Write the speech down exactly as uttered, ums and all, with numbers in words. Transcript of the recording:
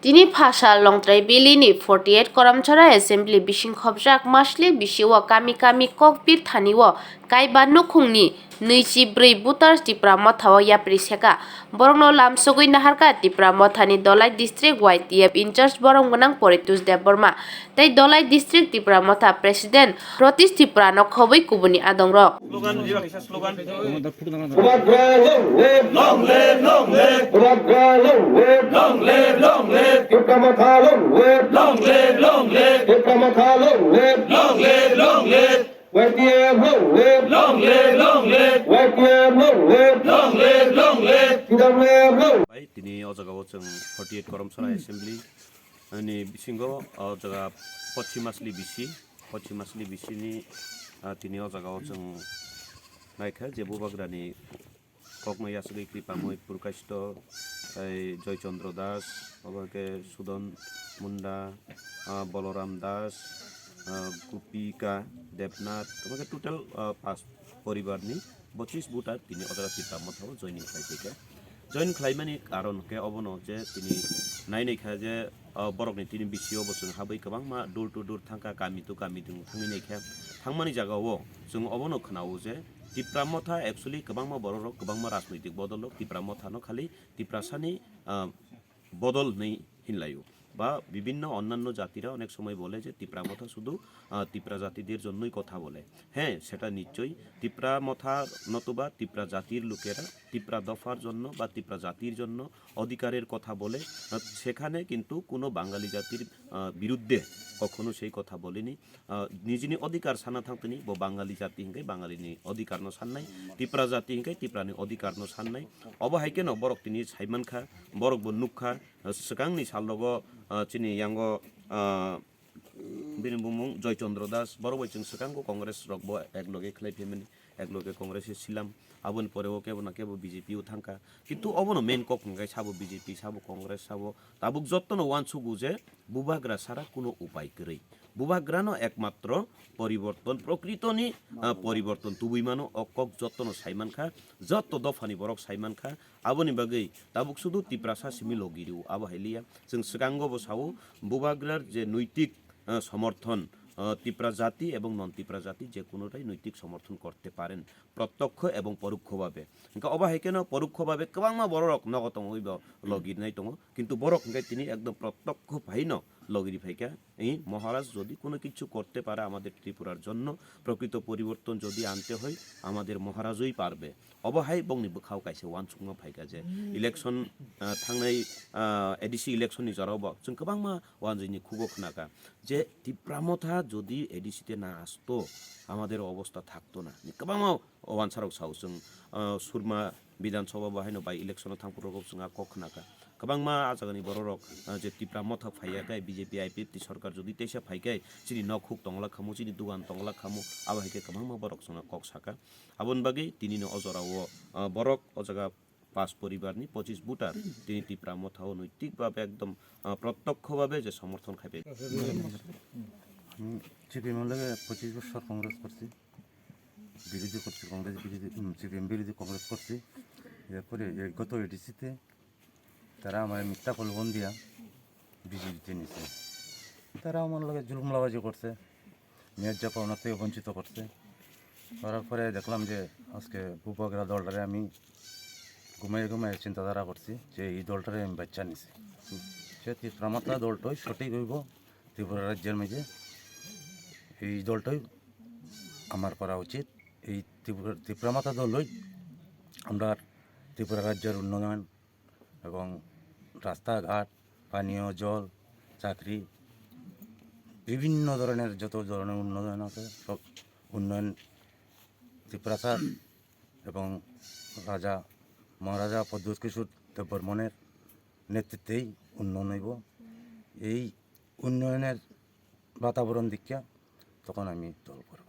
Tini Phasal Longtrai Valley ni forty eight Koramchara Assembly bising khopjak masli bisi o kami kami kokbir thani o kaiba nukhung ni nui chi bwrwi voters Tipra Motha o yapri seka. Borok no lamsogwi naharkha Tipra Motha ni Dhalai District Y T F in charge borom gwnang Poritos Debbarma tei Dhalai District Tipra Motha President Rotis Tripura no khobwi kubuni adong rok. Slogan, Bubagra long live! Long live, long live! Bubagra long live! Long live, long live! Tipra Motha long live! Long live, long live! Tipra Motha long live! Long live, long live! Y T F long live! Long live, long live! Y T F long live! Long live, long live! T W F long live! Bai, tini o jaga o chwng forty eight Koramchara Assembly ni bisingo o jaga Pochim Asli B C, Pochim Asli B C ni, ah, tini o jaga o chwng naikha je Bubagra ni kokno yasugwi Kripamoi Purkashto, tei Joy Chandra Das, obo khe Sudan Munda, ah, Balaram Das, ah, Gopika Debnath, obo khe total, ah, pas poribar ni pochis voter tini o jaga Tipra Motha o joining khlai phaikha. Join khlaimani karon khe obono je tini nainai kha je, ah, borokni tini B C O bo chwng habwi kwbangma door to door thangkha, kami to kami chwng thangwi naikha. Thangmani jaga o chwng obono khwnao je Tipra Motha actually kwbangma borok rok, kwbangma rajnoitik bodol rok Tipra Motha no khali Tiprasani, ah, bodol hinwi hinlaio. Ba bibhinno onnanno jatira onek somoy bole je Tipra Motha sudu, ah, Tipra jatider jonnoi kotha bole. Hya, seta nischoi Tipra Motha notuba Tipra jatir lukera Tipra dophar jonno ba Tipra jatir jonno odhikarer kotha bole, ah, sekhane kintu kuno Bangali jatir, ah, biruddhe kokhono sei kotha boleni. Ah, nijini odhikar sana thangtini, bo Bangali jati hinkhe Bangalini odhikarno sannai, Tipra jati hinkhe Tiprani odhikarno sannai. Obo hai kheno borok tini saimankha, borok bo nukkha, ah, swkangni salrogo, ah, chini yango, ah, bini bumung Joy Chandra Das, borok bai chwng swkango Congress rokbo ekloge khlai phaimani, ekloge Congress-o silam, aboni pore o kebo na kebo B J P-o thangkha. Kintu obono main kok hwnkhe sabo B J P, sabo Congress, sabo tabuk jottono uansukgo je Bubagra sara kuno upai kwrwi. Bubagrano ekmatro poriborton, prokritoni, ah, poriborton tubui mano, o kok jottono sai mankha, jotto dophani borok sai mankha. Aboni bagwi tabuk sudu Tiprasa simi logi rw, abo hai liya. Chwng swkango bo sao, Bubagrar je noitik, ah, somorthon, ah, Tipra jati ebong non Tipra jati je kuno tai noitik somorthon korte paren, protyokho ebong porokho babe. Hwnkhe obo hai kheno porokho babe kwbangma bororok nogo tongwi bo logi rinai tongo, kintu borok hwnkhe tini ekdom protyokho phaino logi ri phaikha. Ei Maharaj jodi kuno kichu korte pare amader Tripurar jonno, prokrito poriborton jodi ante hoi, amader Maharajoi parbe. Obo hai bongni bwkhao kaisa uansukma phaikha je election, ah, thangnai, ah, A D C election ni jorao bo chwng kwbangma uanjwini khugo khnakha je Tipra Motha jodi A D C te na asto, amader obostha thakto na. Kwbangma uansarok sao chwng, ah, Surma Bidhan Sabha bo haino by election o thangphuru rok chwng a kok khnakha. Kwbangma a jagani bororok, ah, je Tipra Motha phaiya khe B J P I P F T sorkar jodi teisa phai khe chini nok huk tongla khamu, chini dugan tongla khamu, abo hai khe kwbangma borok chwngno kok sakha. Aboni bagwi tinino o jorao, ah, borok o jaga pas poribarni pochis voter tini Tipra Motha o noitik babe ekdom, ah, protyokho babe je somorthon khai phaikha. হুম, সিপিএম এর লগে পঁচিশ বছর কংগ্রেস করছি, বিরোধী করছি, কংগ্রেস বিরোধী, হুম, সিপিএম বিরোধী কংগ্রেস করছি। এরপরে এই গত এডিসিতে তারা আমার মিথ্যা প্রলোভন দিয়া বিজেপিতে নিছে। তারা আমার লগে জুলুমবাজি করছে, ন্যায্য পাওনা থেকে বঞ্চিত করছে। করার পরে দেখলাম যে আজকে বুবাগ্রা দলটারে আমি ঘুমাই ঘুমাই চিন্তাধারা করছি যে এই দলটারে আমি বাচ্চা নিছি। সে ত্রিপুরা মাতা দলটাই সঠিক হইব ত্রিপুরা রাজ্যের মাঝে, এই দলটাই আমার করা উচিত। এই ত্রিপুরা, ত্রিপুরা মাতা দলই আমরা ত্রিপুরা রাজ্যের উন্নয়ন এবং রাস্তাঘাট, পানীয় জল, চাকরি, বিভিন্ন ধরনের যত ধরনের উন্নয়ন আছে, সব উন্নয়ন ত্রিপুরা স্যার এবং রাজা, মহারাজা প্রদ্যোৎ কিশোর দেববর্মনের নেতৃত্বেই উন্নয়ন হইব। এই উন্নয়নের বাতাবরণ দেখিয়া তখন আমি দল করব।